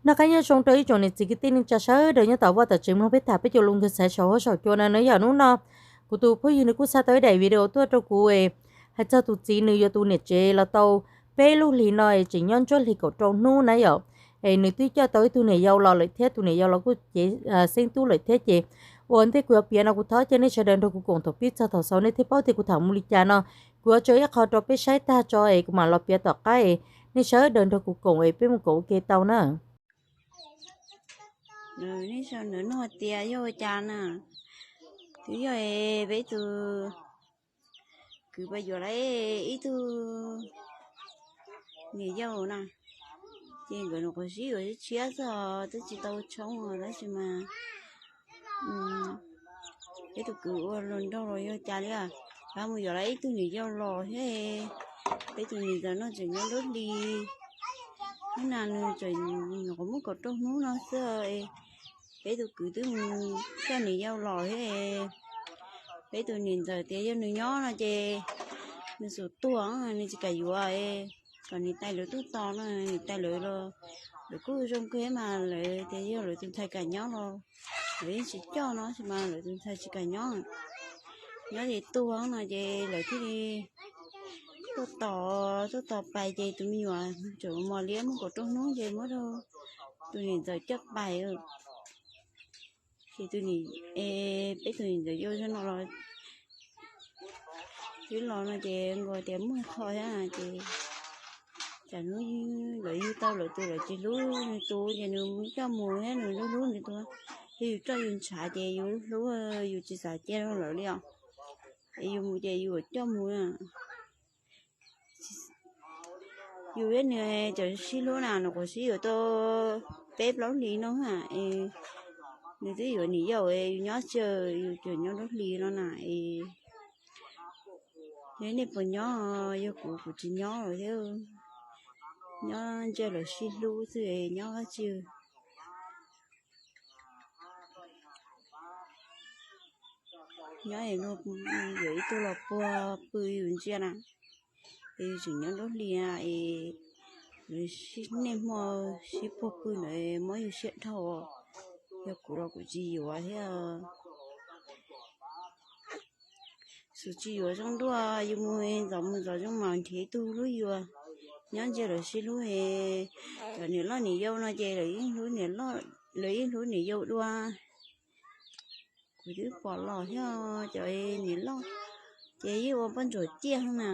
Noj qab nyob zoo rau ib tsoom niam txiv kwv tij neej tsa sawv daws nyob tom vaj tom tsev mloog peb tham peb caug lus nkawg xaiv saum huab saum cua no nawb yom. Hnub no kuv tus phooj ywg nws kuj xa tau ib daim video tuaj rau kuv es hais txog tus txiv nws yuav tus niam tsev los tau peb lub hlis no es tseem nyob ntsuab hlis kaum rau hnub na yom. Es nws twb coj tau ib tug niam yau los lawm thiab, tus niam yau los kuj cev xeeb tub lawm thiab ces ua ntej kuv yuav piav no kuv thov caw nej sawv daws nrog kuv koom thaum pib txog thaum xaus, nej thiaj paub tias kuv tham mus li cas no. Kuv yuav tso ib qho rau peb saib tag tso es kuv mam los piav tom qab es nej sawv daws nrog kuv koom es peb mus koom ua ke tau na. Nej sau ntawv nug tias yog ua cas na, twb yog peb tus kwv pais yuav lawm ib tug niam yau na, ces nkawd nyuam qhuav sib yuav tshiab xwb os, twb tsis tau tshoob tab sis mas peb tus kwv ua hluas nraug los yog cas li, pab mus yuav lawm ib tug niam yau los thiab. Peb tus niam ntxawm no tseem nyob nruab hlis, hnub no nws tseem nyuam qhuav muaj kaum rau hnub no xwb. Peb tus kwv twb mus coj niam yau los thiab. Peb tus niam ntxawm tias yog nws nyob no ces nws xum tuag, nws tsis kam yuav, kom niam tais lawv tuaj tos no, niam tais lawv los lawv kuj zoo kawg mas lawv tias yog lawv tus ntxhais kam nyob los lawv yeej tsis coj no, tab sis mas lawv tus ntxhais tsis kam nyob. Nyob ces tuag no ces lawv thiaj li tuaj tos, tuaj tos pais ces tus me nyuam tseem mos liab muaj kaum rau hnub ces muab rau tus niam ntxawm coj pais. Ces tus niam, peb tus niam ntxawm yau zaum no los twb los no ces nkaus tias muaj qho thiab ces tsam hnub lawv yug tau lawv tus lawv tsis hlub nws tus ces nws coj mus thiab nws hlub hlub nws tus. Yog yus coj yus ntshav ces yus hlub, yus tsis xav cia rau lawv li os. Es yus mus ces yus coj mus. Yus thiab nws cov sib hlub na, nws nyuam qhuav sib yuav tau peb plaub hlis no na. Nws twb yuav niam yau, yus nyob tsis, yus tseem nyob nruab hlis no na. Yog nej puas nyob, yog kuv kuv tsis nyob lawm thiab. Nyob ntsia lawv sib hlub xwb, nyob dab tsi. Nyob es luag yuav ib tug los puag pw yus ntsia na, es yus tseem nyob nruab hlis es lawv sib, niaj hmo sib puag pw ntawd muab yus siab dhau. Yog kuv los kuv tsis yuav thiab. Xum tsis yuav zoo dua, yus mus ntxov mus ntxov zoo mas nrhiav ib tug hlub yus, nyob ntsia lawv sib hlub. Cov niam loj niam yau no ces lawv yeej hlub niam yau dua. Kuv twb pom los thiab, cov niam loj ces yeej ua poj ntsuam ciaj na,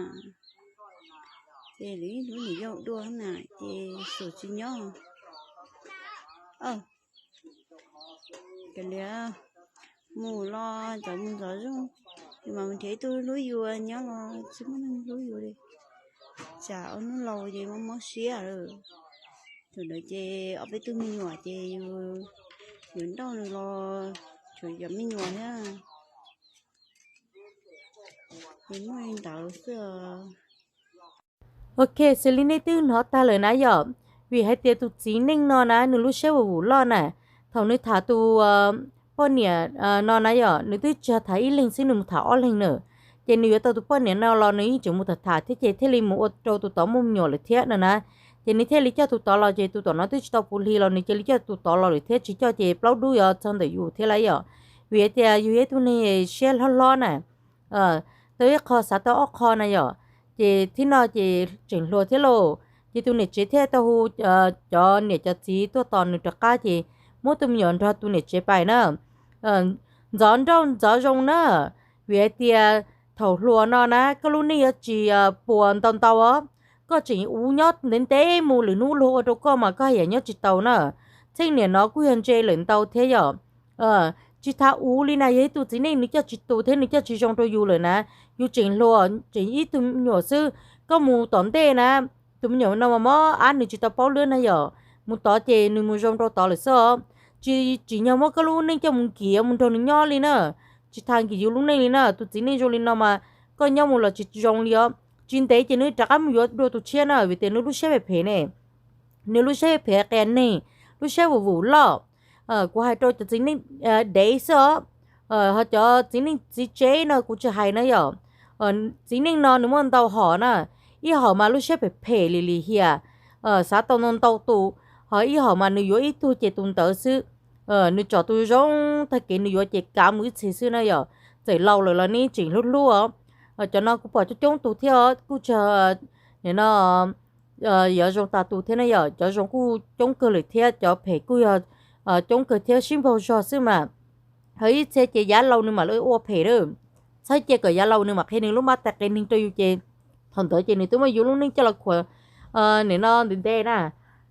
ces lawv yeej hlub niam yau dua na, ces xum tsis nyob. Kav liam, mus los ntxov mus ntxov zoo, yus mas mus nrhiav ib tug hlub yus, nyob los tsis muaj neeg hlub yus li. Tsam ob hnub laus ces mob mob siab lawm. Thaum ntawd ces ob peb tug me nyuam ces yus yuav nrauj nws los tshuav cov me nyuam thiab. Ces muaj li ntawd xwb. Ok, xws li nej twb hnov tag lawm na yom, vim hais tias tus txiv neej no na nws lub siab vum vum loj na. Thaum nws tham tus poj niam no na yom, nws twb tsis tham ib leeg xwb, nws mus tham ob leeg na. Ces nws yuav tau tus poj niam no los nws yeej tseem mus tham tham thiab ces thiaj li mus ua rau tus tod muaj me nyuam lawm thiab no na. Ces nws thiaj li coj tus tod los, ces tus tom no twb tsis tau puv hli los nws cia li coj tus tod los lawm thiab, tsis coj ces plaub dub yuav txog ntawm yus thiab lauj yom. Vim hais tias yus yog ib tug neeg siab hlob hlob na, tau ib qho xav tau ob qho na yom. Ces thib no ces tseem hluas thiab lauj, ces tus niam tsev thiaj tau hu cov niam cov txiv tuaj tos nws rov qab ces muab tus me nyuam nrog tus niam tsev pais na. Ntxov nrauj ntxov zoo na, vim hais tias thaum hluas no na koj lub neej yuav tsis puas ntau ntau os. Koj tseem uv nyob ntev ntev mus, lwm hnub luag ua rau koj mas koj haj yam nyob tsis tau na. Txheej niam no kuj yog ntse lawm ntau thiab yom. Tsis tas uv li na, yog ib tug txiv neej nws coj tsis tus thiab nws coj tsis zoo rau yus lawm na, yus tseem hluas tseem ib tug me nyuam xwb, koj mus tom ntej na, tus me nyuam no mas mob ab nws tsis tau paub lwb na yom, mus tod ces nws mus zoo rau tod lawm xwb os. Tsis tsim nyog muab koj lub neej coj mus nkim mus nrog nws nyob li na, tsis tas nkim yus lub neej li na. Tus txiv neej zoo li no mas koj nyob mus los tsis zoo li os. Tsis ntev ces nws rov qab mus yuav dua tus tshiab na, vim tias nws lub siab phem phem ne, nws lub siab phem phem qias neeg, lub siab vum vum loj. Kuv hais rau cov txiv neej dev xwb os, ho cov txiv neej txiv tsev no kuv tsis hais na yom. Txiv neej no nws muaj ntau hom na, ib hom mas lub siab phem phem li li hiam, xav tau ntau ntau tus, Ho ib hom mas nws yuav ib tug ces tus ntawd xwb. Nws tsom tus zoo tag kev nws yuav ces kav mus ib txhis xwb na yom. Txawm laus lawm los nws tseem hlub hlub os. Cov no kuv pom coob coob tus thiab os, kuj tsis, nim no yuav zoo tas tus thiab na yom. Cov zoo kuj coob kawg lawm thiab cov phem kuj yog coob kawg thiab sib npaug zog xwb mas. Ho ib txhia ces yav laus nws mam li ua phem lawm. Txhob cia kom yav laus nws mam qhia nws lub mab tais qias neeg rau yus ces thaum ntawd ces nws twb muab yus lub neej coj los khuam, nim no ntev ntev na.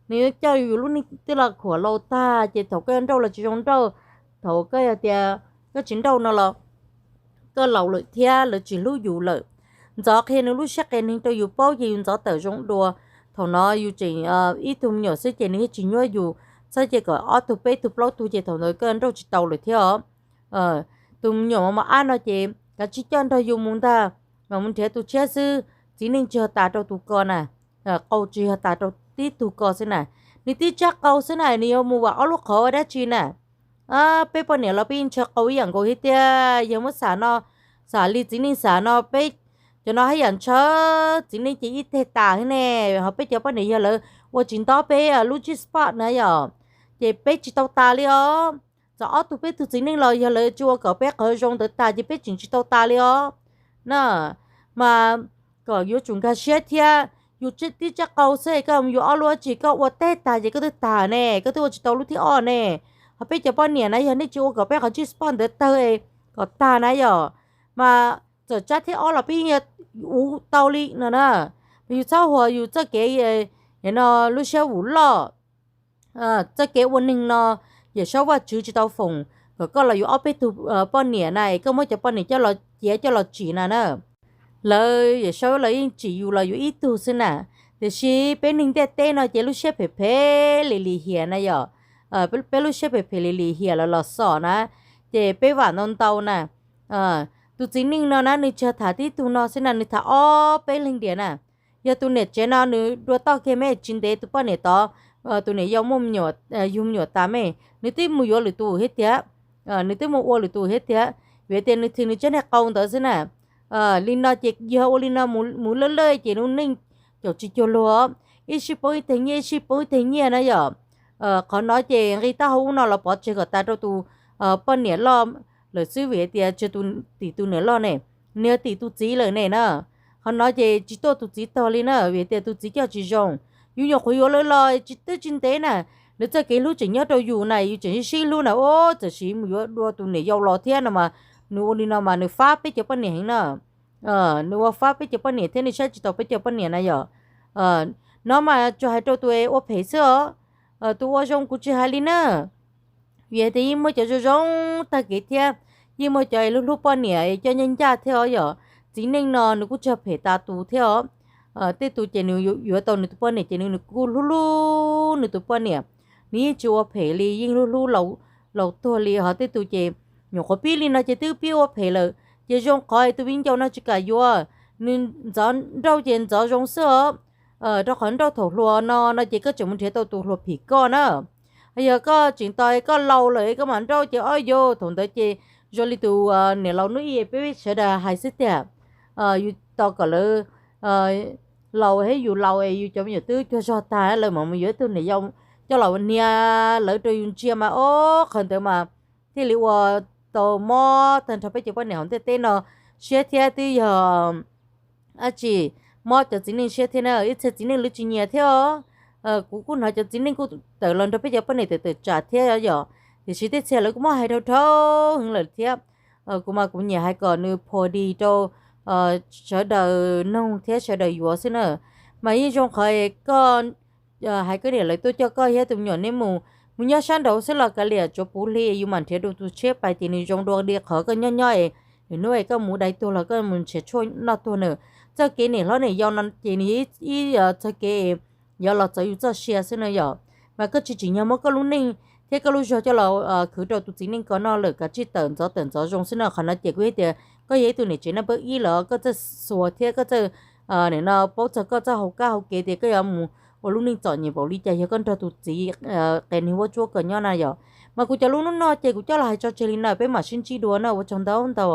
Nws coj yus lub neej twb los khuam laus tag ces thaum koj yuav nrauj los tsis zoo nrauj, thaum koj yog tias koj tsis nrauj no los koj laus lawm thiab lawv tsis hlub yus lawm. Ntxov qhia nws lub siab qias neeg rau yus paub ces yus ntxov tawm zoo dua. Thaum no yus tseem ib tug me nyuam xwb ces nws yeej tsis nyuaj yus, txhob cia kom ob tug peb tug plaub tug ces thaum ntawd koj nrauj tsis tau lawm thiab os. Tus me nyuam mos mos ab no ces kav tsij coj nrog yus mus ntag, mas mus nrhiav tus tshiab xwb. Txiv neej tsis yog tas rau tus ko na, qau tsis yog tas rau tib tug ko xwb na. Nws tib tsab qau xwb na nws yuav mus vam ob lub qhov ua dab tsi na? Peb poj niam los peb yeej ntshaw qau ib yam nkaus thiab tiag. Yog muab xam no, xam li txiv neej xam no peb cov no haj yam ntshaw txiv neej ces ib teg tas thiab ne. Ho peb cov poj niam yog lawv ua tsis ntob peb lub G-spot na yom, ces peb tsis tau tas li os. Txawm ob tug peb tug txiv neej los yog lawv tsis ua kom peb qhov zoo ntawd tas ces peb tseem tsis tau tas li os na. Mas kom yuav tsum nkag siab thiab, yus tib tsab qau xwb koj yuav ob lub dab tsi, koj ua teg tas ces koj twb tag ne, koj twb ua tsis tau lub thib ob ne. Ho peb cov poj niam na yog nej tsis ua kom peb qhov G-spot ntawd tawg kom tag na yom, mas txawm tsab thib ob los peb yeej ua tau li no na. Mas yus txhob huas yus txoj kev no lub siab vum loj. Txoj kev ua neeg no Yawm Saub Vajtswv tsis tau foom kom koj los yuav ob peb tug poj niam na es koj muab cov poj niam coj los ciav coj los tsim na na. Lawv Yawm Saub lawv yeej tsim yus los yuav ib tug xwb na. Tiam sis peb neeg ntiaj teb no ces lub siab phem phem li lim hiam na yom. Peb lub siab phem phem li lim hiam lawv los xom na, ces peb vam ntau ntau na. Tus txiv neej no na nws tsis tham tib tug no xwb na, nws tham ob peb leeg diam na. Yog tus niam tsev no nws dua toj kiag me tsis ntev tus poj niam tod, tus niam yau muaj me nyuam, yug me nyuam tas me, nws twb mus yuav lwm tus thiab tiag. Nws twb mus ua lwm tus thiab tiag, vim tias nws thim nws tsab niag qau ntawd xwb na. Li no ces yog ua li no mus lawj lawj ces lub neej caum tsis cuag luag, ib sij poob ib teg nyiaj ib sij poob ib teg nyiaj na yom. Qhov no ces nqi taub hau ub no los pov tseg kom tas rau tus poj niam loj lawm xwb vim tias tsis tim tus niam loj ne, nws yog tim tus txiv lawm ne na. Qhov no ces tsis tuaj tus txiv tog li na vim tias tus txiv coj tsis zoo. Yus nyuam qhuav yuav lawv los tsis twb tsis ntev na, lawv txoj kev hlub tseem nyob rau yus na, yus tseem sib sib hlub na, ua txawm sis mus yuav dua tus niam yau los thiab no mas, nws ua li no mas nws fab peb cov poj niam heev na. Nws ua fab peb cov poj niam thiab nws saib tsis taus peb cov poj niam na yom. No mas tsuas hais rau tus ua phem xwb os, tus ua zoo kuv tsis hais li na. Vim hais tias yeej muaj cov zoo zoo tag kev thiab, yeej muaj cov hlub hlub poj niam coj ncaj ncaj thiab os yom. Txiv neej no nws kuj tsis phem tas tus thiab os. Tej tus ces nws yuav tau nws tus poj niam ces nws kuj hlub hlub nws tus poj niam, nws yeej tsis ua phem li, yeej hlub hlub laus tuag li. Ho tej tus ces nyuam qhuav pib li no ces twb pib ua phem lawm. Ces zoo qhov tus viv ncaus no tsis kam yuav, nws ntxov nrauj ces ntxov zoo xwb os. Rau qhov nrauj thaum hluas no no ces koj tseem mus nrhiav tau tus hluas phim koj na. Yog koj tseem tos koj laus lawm koj mam nrauj ces ob yus thaum ntawd ces zoo li tus niam laus hnub ib peb sawv daws hais xwb tiag. Yus tos kom lawv laus thiab yus laus es yus cov me nyuam twb cuag zog tag lawv mam mus yuav ib tug niam yau coj los nias lawv rau yus ntsia mas ob qhov ntawd mas thiaj li ua tau mob tag nrho peb cov poj niam hauv ntiaj teb no siab thiab twb yog dab tsi, mob cov txiv neej siab thiab na. Ib txhia txiv neej lawv tsis nyiam thiab os. Kuv kuj hnov cov txiv neej kuj tawm los nrog peb cov poj niam tawm tawm tsam thiab yom, tiam sis tej txhia lawv kuj muab hais dhau dhau heev lawm thiab. Kuv mas kuv nyiam hais kom nws pho dis rau sawv daws noog thiab sawv daws yuav xwb na. Mas yeej zoo qhov koj hais koj niam lawv tuaj coj koj thiab tus me nyuam neb mus, mus nyob sab nraud xwb los kav liam tsuav puv hli yus mam nrhiav dua tus tshiab pais ces nws zoo dua li qhov koj nyob nyob es lwm hnub es koj mus dai tuag los koj mus nrhiav tshuaj noj tuag na. Txoj kev niam hlob niam yau no ces nws yog ib txoj kev yuav los txawv yus txoj sia xwb no yom. Mas koj tsis tsim nyog muab koj lub neej thiab koj lub zog coj los khwv rau tus txiv neej ko noj lawm, kav tsij tawm ntxov tawm ntxov zoo xwb no. Qhov no ces kuv hais tias koj yog ib tug niam tsev naj npawb ib los koj txawj xuas thiab koj txawj nim no paub txog koj txoj hauv kab hauv kev tias koj yuav mus ua lub neej txom nyem npaum li cas yog koj nrog tus txiv qias neeg vuab tsuab ko nyob na yom. Mas kuv cov lub hnub no ces kuv coj los hais tso tseg li no, peb mam sib ntsib dua na, ua tsaug ntau ntau.